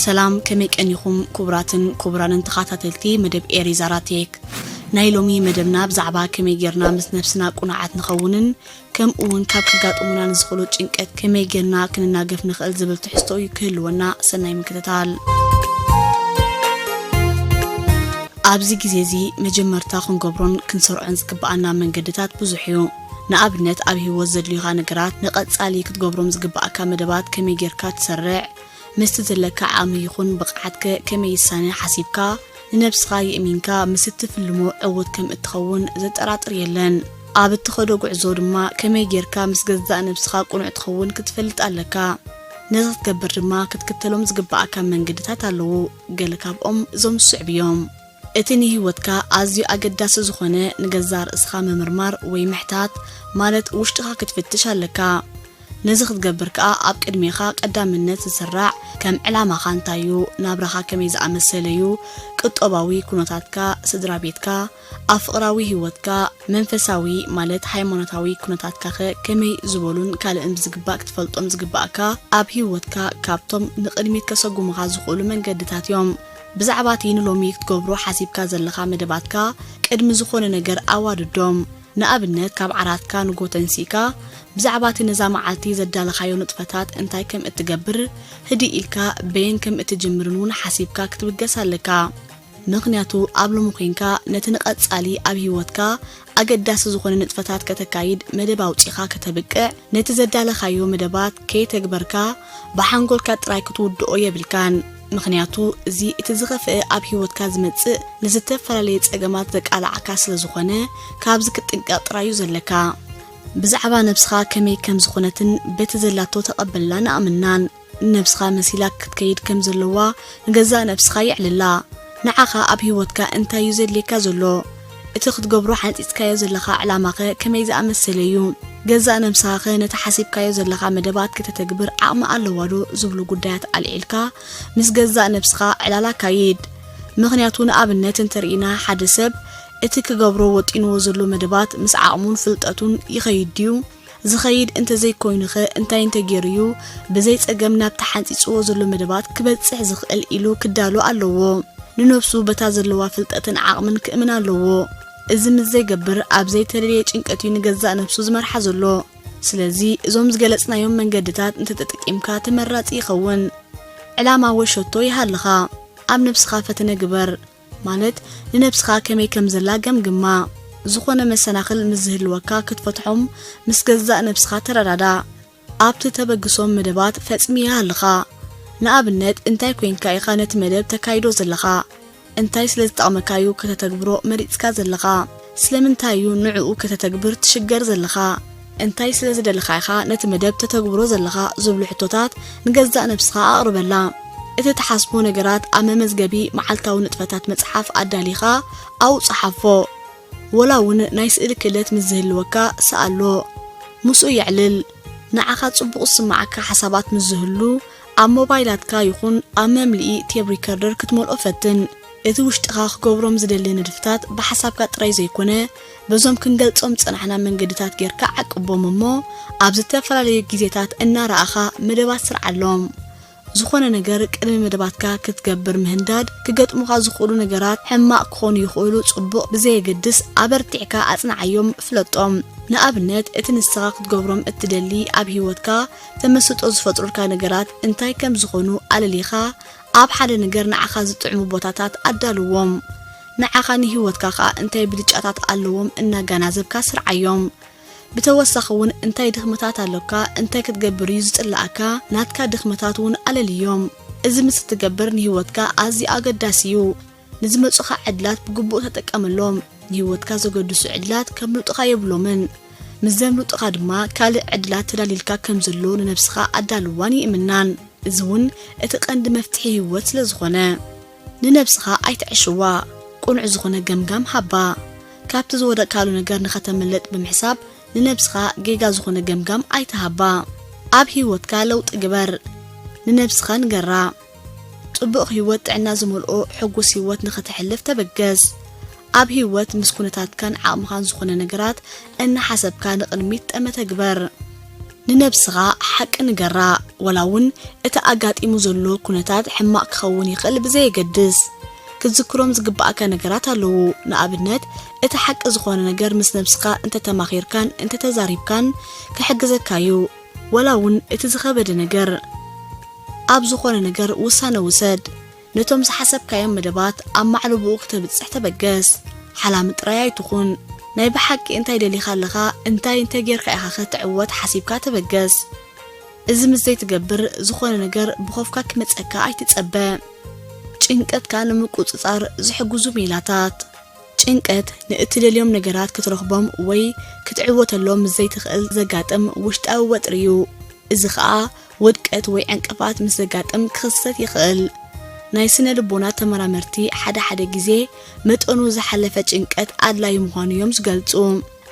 ሰላም፣ ከመይ ቀኒኹም ክቡራትን ክቡራንን ተኸታተልቲ መደብ ኤሪ ዛራቴክ? ናይ ሎሚ መደብና ብዛዕባ ከመይ ጌርና ምስ ነብስና ቁኑዓት ንኸውንን ከምኡ እውን ካብ ከጋጥሙና ንዝኽእሉ ጭንቀት ከመይ ጌርና ክንናገፍ ንኽእል ዝብል ትሕዝቶ እዩ ክህልወና። ሰናይ ምክትታል። ኣብዚ ግዜ እዚ መጀመርታ ክንገብሮን ክንሰርዖን ዝግብኣና መንገድታት ብዙሕ እዩ። ንኣብነት ኣብ ህይወት ዘድልዩኻ ነገራት፣ ንቐጻሊ ክትገብሮም ዝግብኣካ መደባት፣ ከመይ ጌርካ ትሰርዕ፣ ምስቲ ዘለካ ዓቕሚ ይኹን ብቕዓትከ ከመይ ይሳነ ሓሲብካ፣ ንነብስኻ የእሚንካ ምስ እትፍልሞ ዕዉት ከም እትኸውን ዘጠራጥር የለን። ኣብ እትኸዶ ጉዕዞ ድማ ከመይ ጌርካ ምስ ገዛእ ነብስኻ ቅኑዕ ትኸውን ክትፈልጥ ኣለካ። ነዚ ክትገብር ድማ ክትክተሎም ዝግብኣካ መንገድታት ኣለዉ። ገለ ካብኦም እዞም ዝስዕቡ እዮም። እቲ ንህይወትካ ኣዝዩ ኣገዳሲ ዝኾነ ንገዛእ ርእስኻ ምምርማር ወይ ምሕታት፣ ማለት ውሽጥኻ ክትፍትሽ ኣለካ። ነዚ ክትገብር ከኣ ኣብ ቅድሜኻ ቀዳምነት ዝስራዕ ከም ዕላማኻ እንታይ እዩ፣ ናብራኻ ከመይ ዝኣመሰለ እዩ፣ ቁጠባዊ ኩነታትካ፣ ስድራ ቤትካ፣ ኣብ ፍቕራዊ ህይወትካ፣ መንፈሳዊ ማለት ሃይማኖታዊ ኩነታትካኸ ከመይ ዝበሉን ካልእን ብዝግባእ ክትፈልጦም ዝግባእካ ኣብ ህይወትካ ካብቶም ንቕድሚት ከሰጉሙኻ ዝኽእሉ መንገድታት እዮም። ብዛዕባ እቲ ንሎሚ ክትገብሮ ሓሲብካ ዘለኻ መደባትካ ቅድሚ ዝኾነ ነገር ኣዋድዶም። ንኣብነት ካብ ዓራትካ ንጎ ተንሲእካ ብዛዕባ እቲ ነዛ መዓልቲ ዘዳለኻዮ ንጥፈታት እንታይ ከም እትገብር ህድእ ኢልካ በየን ከም እትጅምርን እውን ሓሲብካ ክትብገስ ኣለካ። ምኽንያቱ ኣብ ሎሚ ኮንካ ነቲ ንቐጻሊ ኣብ ህይወትካ ኣገዳሲ ዝኾነ ንጥፈታት ከተካይድ መደብ ኣውጺኻ ከተብቅዕ፣ ነቲ ዘዳለኻዮ መደባት ከይተግበርካ ብሓንጎልካ ጥራይ ክትውድኦ የብልካን። ምኽንያቱ እዚ እቲ ዝኸፍአ ኣብ ህይወትካ ዝመጽእ ንዝተፈላለየ ጸገማት ዘቃላዕካ ስለ ዝኾነ ካብዚ ክትጥንቀቕ ጥራይ እዩ ዘለካ። ብዛዕባ ነብስኻ ከመይ ከም ዝኾነትን በቲ ዘላቶ ተቐበልናን ኣእምናን። ነብስኻ መሲላ ክትከይድ ከም ዘለዋ ንገዛእ ነብስኻ የዕልላ። ንዓኻ ኣብ ህይወትካ እንታይ እዩ ዘድልየካ ዘሎ? እቲ ክትገብሮ ሓንጺጽካዮ ዘለኻ ዕላማኸ ከመይ ዝኣመሰለ እዩ? ገዛእ ነብስኻኸ ነቲ ሓሲብካዮ ዘለኻ መደባት ከተተግብር ዓቕሚ ኣለዋ ዶ ዝብሉ ጉዳያት ኣልዒልካ ምስ ገዛእ ነብስኻ ዕላል ኣካይድ። ምኽንያቱ ንኣብነት እንተርኢና ሓደ ሰብ እቲ ክገብሮ ወጢንዎ ዘሎ መደባት ምስ ዓቕሙን ፍልጠቱን ይኸይድ ድዩ? ዝኸይድ እንተዘይኮይኑኸ እንታይ እንተገይሩ እዩ ብዘይ ጸገም ናብቲ ሓንጺጽዎ ዘሎ መደባት ክበጽሕ ዝኽእል ኢሉ ክዳሎ ኣለዎ። ንነብሱ በታ ዘለዋ ፍልጠትን ዓቕምን ክእምን ኣለዎ። እዚ ምስ ዘይገብር ኣብ ዘይተደልየ ጭንቀት እዩ ንገዛእ ነብሱ ዝመርሓ ዘሎ። ስለዚ እዞም ዝገለጽናዮም መንገድታት እንተተጠቂምካ ተመራጺ ይኸውን። ዕላማ ወይ ሸቶ ይሃልኻ። ኣብ ነብስኻ ፈተነ ግበር። ማለት ንነብስኻ ከመይ ከም ዘላ ገምግማ። ዝኾነ መሰናኽል ምስ ዝህልወካ ክትፈትሖም ምስ ገዛእ ነብስኻ ተረዳዳ። ኣብቲ ተበግሶም መደባት ፈጽምያ ኣለኻ። ንኣብነት እንታይ ኮይንካ ኢኻ ነቲ መደብ ተካይዶ ዘለኻ? እንታይ ስለ ዝጠቕመካ እዩ ከተተግብሮ መሪጽካ ዘለኻ? ስለምንታይ እዩ ንዕኡ ከተተግብር ትሽገር ዘለኻ? እንታይ ስለ ዝደለኻ ኢኻ ነቲ መደብ ተተግብሮ ዘለኻ ዝብሉ ሕቶታት ንገዛእ ነብስኻ ኣቕርበላ። እቲ ትሓስቦ ነገራት ኣብ መመዝገቢ መዓልታዊ ንጥፈታት መጽሓፍ ኣዳሊኻ ኣብኡ ጸሓፎ። ወላ እውን ናይ ስእሊ ክእለት ምስ ዝህልወካ ስኣሎ። ምስኡ የዕልል። ንዓኻ ጽቡቕ ዝስምዓካ ሓሳባት ምስ ዝህሉ ኣብ ሞባይላትካ ይኹን ኣብ መምልኢ ቴፕ ሪከርደር ክትመልኦ ፈትን። እቲ ውሽጥኻ ክገብሮም ዝደሊ ንድፍታት ብሓሳብካ ጥራይ ዘይኮነ በዞም ክንገልጾም ዝጸናሕና መንገድታት ጌርካ ዓቅቦም እሞ ኣብ ዝተፈላለዩ ግዜታት እናረኣኻ መደባት ስርዓሎም። ዝኾነ ነገር ቅድሚ መደባትካ ክትገብር ምህንዳድ ክገጥሙኻ ዝኽእሉ ነገራት ሕማቕ ክኾኑ ይኽእሉ ጽቡቕ ብዘየገድስ ኣበርቲዕካ ኣጽንዓዮም ፍለጦም። ንኣብነት እቲ ንስኻ ክትገብሮም እትደሊ ኣብ ህይወትካ ተመስጦ ዝፈጥሩልካ ነገራት እንታይ ከም ዝኾኑ ኣለሊኻ ኣብ ሓደ ነገር ንዓኻ ዝጥዕሙ ቦታታት ኣዳልዎም። ንዓኻ ንህይወትካ ኸኣ እንታይ ብልጫታት ኣለዎም እናጋናዘብካ ስርዓዮም። ብተወሳኺ እውን እንታይ ድኽመታት ኣሎካ፣ እንታይ ክትገብር እዩ ዝጽላኣካ፣ ናትካ ድኽመታት እውን ኣለልዮም። እዚ ምስ እትገብር ንህይወትካ ኣዝዩ ኣገዳሲ እዩ። ንዝመጹኻ ዕድላት ብግቡእ ተጠቀመሎም። ንህይወትካ ዘገድሱ ዕድላት ከምልጡኻ የብሎምን። ምስ ዘምልጡኻ ድማ ካልእ ዕድላት ተዳሊልካ ከም ዘሎ ንነብስኻ ኣዳልዋን ይእምናን። እዚ እውን እቲ ቀንዲ መፍትሒ ህይወት ስለ ዝኾነ። ንነብስኻ ኣይትዕሽዋ። ቅኑዕ ዝኾነ ገምጋም ሃባ። ካብቲ ዝወደቅካሉ ነገር ንኸተምልጥ ብምሕሳብ ንነብስኻ ጌጋ ዝኾነ ገምጋም ኣይትሃባ። ኣብ ህይወትካ ለውጢ ግበር። ንነብስኻ ንገራ። ጽቡቕ ህይወት ጥዕና ዝመልኦ ሕጉስ ህይወት ንኸተሕልፍ ተበገስ። ኣብ ህይወት ምስ ኩነታትካን ዓቕምኻን ዝኾነ ነገራት እናሓሰብካ ንቕድሚት ጠመተ ግበር። ንነብስኻ ሓቂ ንገራ፣ ወላ እውን እቲ ኣጋጢሙ ዘሎ ኩነታት ሕማቕ ክኸውን ይኽእል ብዘየገድስ። ክትዝክሮም ዝግባኣካ ነገራት ኣለዉ። ንኣብነት፣ እቲ ሓቂ ዝኾነ ነገር ምስ ነብስኻ እንተተማኺርካን እንተተዛሪብካን ክሕግዘካ እዩ። ወላ እውን እቲ ዝኸበደ ነገር። ኣብ ዝኾነ ነገር ውሳነ ውሰድ። ነቶም ዝሓሰብካዮም መደባት ኣብ ማዕለብኡ ክተብጽሕ ተበገስ። ሓላሚ ጥራይ ኣይትኹን። ናይ ብሓቂ እንታይ ደሊኻ ኣለኻ፣ እንታይ እንተ ጌርካ ኢኻ ኸ ትዕወት ሓሲብካ ተበገስ። እዚ ምስ ዘይትገብር፣ ዝኾነ ነገር ብኾፍካ ክመጸካ ኣይትጸበ። ጭንቀትካ ንምቁጽጻር ዝሕግዙ ሜላታት። ጭንቀት ንእትደልዮም ነገራት ክትረኽቦም ወይ ክትዕወተሎም ምስ ዘይትኽእል ዘጋጥም ውሽጣዊ ወጥሪ እዩ። እዚ ኸኣ ውድቀት ወይ ዕንቅፋት ምስ ዘጋጥም ክኽሰት ይኽእል። ናይ ስነ ልቦና ተመራመርቲ ሓደ ሓደ ግዜ መጠኑ ዝሓለፈ ጭንቀት ኣድላዪ ምዃኑ እዮም ዝገልጹ።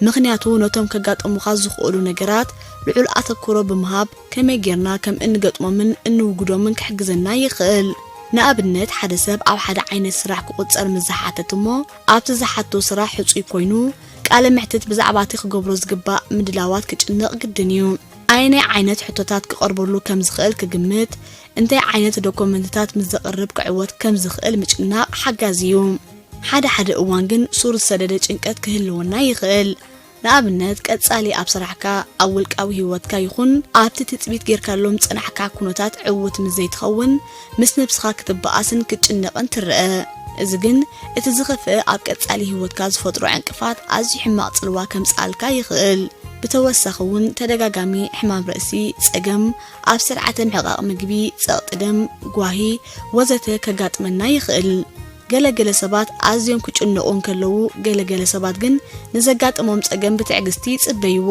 ምኽንያቱ ነቶም ከጋጥሙኻ ዝኽእሉ ነገራት ልዑል ኣተኩሮ ብምሃብ ከመይ ጌርና ከም እንገጥሞምን እንውግዶምን ክሕግዘና ይኽእል። ንኣብነት፣ ሓደ ሰብ ኣብ ሓደ ዓይነት ስራሕ ክቑጸር ምስ ዝሓተት እሞ ኣብቲ ዝሓቶ ስራሕ ሕጹይ ኮይኑ ቃለ መሕትት ብዛዕባ እቲ ክገብሮ ዝግባእ ምድላዋት ክጭነቕ ግድን እዩ። ኣየናይ ዓይነት ሕቶታት ክቐርበሉ ከም ዝኽእል ክግምት፣ እንታይ ዓይነት ዶኮመንትታት ምስ ዘቕርብ ክዕወት ከም ዝኽእል ምጭናቕ ሓጋዚ እዩ። ሓደ ሓደ እዋን ግን ሱር ዝሰደደ ጭንቀት ክህልወና ይኽእል። ንኣብነት፣ ቀጻሊ ኣብ ስራሕካ፣ ኣብ ውልቃዊ ህይወትካ ይኹን ኣብቲ ትጽቢት ጌርካሎም ዝጸናሕካ ኩነታት ዕውት ምስ ዘይትኸውን፣ ምስ ነብስኻ ክትበኣስን ክትጭነቕን ትረአ። እዚ ግን እቲ ዝኸፍአ ኣብ ቀጻሊ ህይወትካ ዝፈጥሮ ዕንቅፋት ኣዝዩ ሕማቕ ጽልዋ ከምጽኣልካ ይኽእል። ብተወሳኺ እውን ተደጋጋሚ ሕማም ርእሲ፣ ጸገም ኣብ ስርዓተ ምሕቃቕ ምግቢ፣ ጸቕጢ ደም፣ ጓሂ ወዘተ ከጋጥመና ይኽእል። ገለ ገለ ሰባት ኣዝዮም ክጭነቑ እንከለዉ፣ ገለ ገለ ሰባት ግን ንዘጋጥሞም ጸገም ብትዕግስቲ ይጽበይዎ።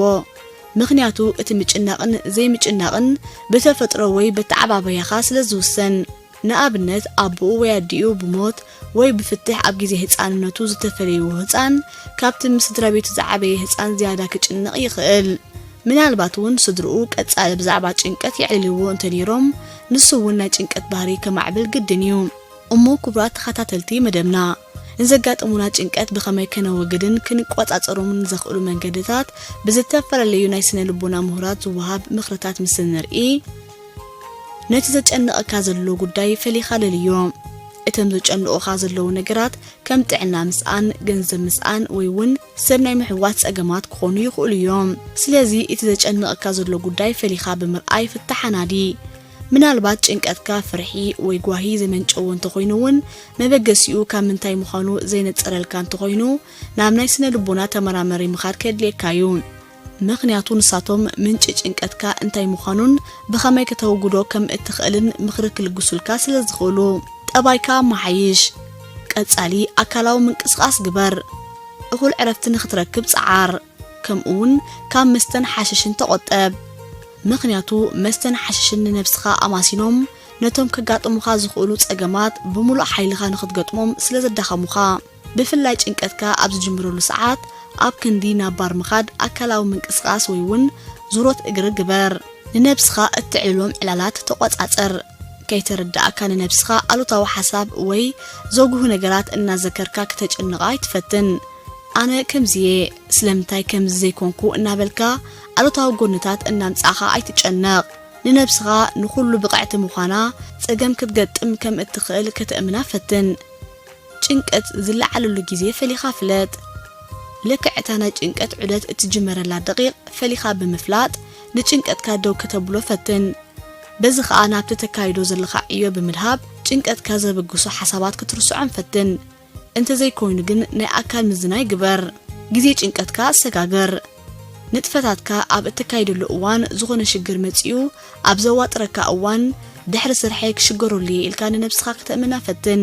ምኽንያቱ እቲ ምጭናቕን ዘይምጭናቕን ብተፈጥሮ ወይ በተዓባበያኻ ስለ ዝውሰን። ንኣብነት፣ ኣቦኡ ወይ ኣዲኡ ብሞት ወይ ብፍትሕ ኣብ ግዜ ህጻንነቱ ዝተፈለይዎ ህጻን፣ ካብቲ ምስ ስድራ ቤቱ ዝዓበየ ህጻን ዝያዳ ክጭነቕ ይኽእል። ምናልባት እውን ስድርኡ ቀጻሊ ብዛዕባ ጭንቀት የዕልልዎ እንተነይሮም፣ ንሱ እውን ናይ ጭንቀት ባህሪ ከማዕብል ግድን እዩ። እሞ ክቡራት ተኸታተልቲ መደብና፣ ንዘጋጥሙና ጭንቀት ብኸመይ ከነወግድን ክንቆጻጸሮምን ዘኽእሉ መንገድታት ብዝተፈላለዩ ናይ ስነ ልቦና ምሁራት ዝወሃብ ምኽርታት ምስ እንርኢ፣ ነቲ ዘጨንቐካ ዘሎ ጉዳይ ፈሊኻ ለልዮ። እቶም ዘጨንቑኻ ዘለዉ ነገራት ከም ጥዕና ምስኣን፣ ገንዘብ ምስኣን ወይ እውን ሰብ ናይ ምሕዋስ ጸገማት ክኾኑ ይኽእሉ እዮም። ስለዚ እቲ ዘጨንቐካ ዘሎ ጉዳይ ፈሊኻ ብምርኣይ ፍታሕ ኣናዲ። ምናልባት ጭንቀትካ ፍርሒ ወይ ጓሂ ዘመንጨዎ እንተኾይኑ እውን፣ መበገሲኡ ካብ ምንታይ ምዃኑ ዘይነጸረልካ እንተኾይኑ፣ ናብ ናይ ስነ ልቦና ተመራመሪ ምኻድ ከድልየካ እዩ። ምኽንያቱ ንሳቶም ምንጪ ጭንቀትካ እንታይ ምዃኑን ብኸመይ ከተወግዶ ከም እትኽእልን ምኽሪ ክልግሱልካ ስለ ዝኽእሉ። ጠባይካ ኣመሓይሽ። ቀጻሊ ኣካላዊ ምንቅስቓስ ግበር። እኹል ዕረፍቲ ንኽትረክብ ጸዓር። ከምኡ እውን ካብ መስተን ሓሽሽን ተቖጠብ። ምኽንያቱ መስተን ሓሽሽን ንነብስኻ ኣማሲኖም ነቶም ከጋጥሙኻ ዝኽእሉ ጸገማት ብምሉእ ሓይልኻ ንኽትገጥሞም ስለ ዘዳኸሙኻ። ብፍላይ ጭንቀትካ ኣብ ዝጅምረሉ ሰዓት ኣብ ክንዲ ናብ ባር ምኻድ ኣካላዊ ምንቅስቓስ ወይ እውን ዙሮት እግሪ ግበር። ንነብስኻ እትዕልሎም ዕላላት ተቖጻጸር። ከይተረድኣካ ንነብስኻ ኣሉታዊ ሓሳብ ወይ ዘጉህ ነገራት እናዘከርካ ክተጨንቓ ኣይትፈትን። ኣነ ከምዚ'የ፣ ስለምንታይ ከምዚ ዘይኮንኩ እናበልካ ኣሉታዊ ጎንታት እናምጻእኻ ኣይትጨነቕ። ንነብስኻ ንኹሉ ብቕዕቲ ምዃና፣ ጸገም ክትገጥም ከም እትኽእል ከተእምና ፈትን። ጭንቀት ዝለዓለሉ ግዜ ፈሊኻ ፍለጥ። ልክዕ እታ ናይ ጭንቀት ዑደት እትጅመረላ ደቂቕ ፈሊኻ ብምፍላጥ፣ ንጭንቀትካ ደው ከተብሎ ፈትን። በዚ ኸኣ ናብቲ ተካይዶ ዘለኻ ዕዮ ብምድሃብ፣ ጭንቀትካ ዘበግሱ ሓሳባት ክትርስዖም ፈትን። እንተዘይኮይኑ ግን ናይ ኣካል ምዝናይ ግበር። ግዜ ጭንቀትካ ኣሰጋግር። ንጥፈታትካ ኣብ እተካይደሉ እዋን ዝኾነ ሽግር መጺኡ ኣብ ዘዋጥረካ እዋን፣ ድሕሪ ስርሐይ ክሽገረሉ እየ ኢልካ ንነብስኻ ከተእምና ፈትን።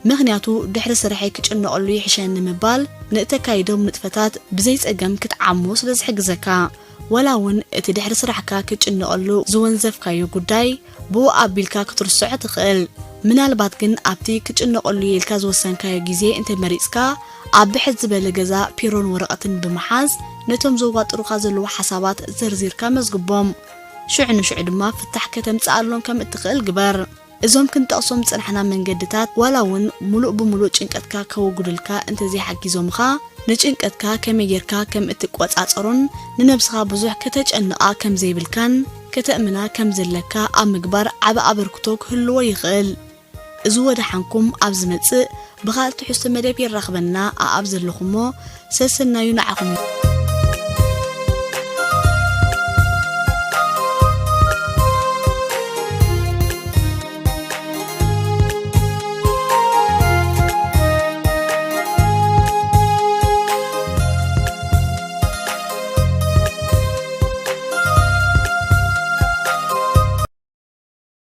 ምኽንያቱ ድሕሪ ስርሐይ ክጭነቐሉ ይሕሸኒ ምባል ንእተካይዶም ንጥፈታት ብዘይ ጸገም ክትዓሞ ስለ ዝሕግዘካ። ዋላ እውን እቲ ድሕሪ ስራሕካ ክትጭነቐሉ ዝወንዘፍካዮ ጉዳይ ብኡ ኣቢልካ ክትርስዖ ትኽእል። ምናልባት ግን ኣብቲ ክጭነቐሉ እየ ኢልካ ዝወሰንካዮ ግዜ እንተመሪጽካ፣ ኣብ ብሕት ዝበለ ገዛ ፒሮን ወረቐትን ብምሓዝ ነቶም ዘዋጥሩኻ ዘለዉ ሓሳባት ዘርዚርካ መዝግቦም። ሽዑ ንሽዑ ድማ ፍታሕ ከተምጽኣሎም ከም እትኽእል ግበር። እዞም ክንጠቕሶም ዝጸናሕና መንገድታት ዋላ እውን ምሉእ ብምሉእ ጭንቀትካ ከወግዱልካ እንተዘይሓጊዞምኻ፣ ንጭንቀትካ ከመይ ጌርካ ከም እትቆጻጸሮን ንነብስኻ ብዙሕ ከተጨንቓ ከም ዘይብልካን ከተእምና ከም ዘለካ ኣብ ምግባር ዓቢ ኣበርክቶ ክህልዎ ይኽእል። እዚ ወደሓንኩም ኣብ ዝመጽእ ብኻልእ ትሕዝቶ መደብ የራኽበና። ኣኣብ ዘለኹሞ ሰሰናዩ ንዓኹም እዩ።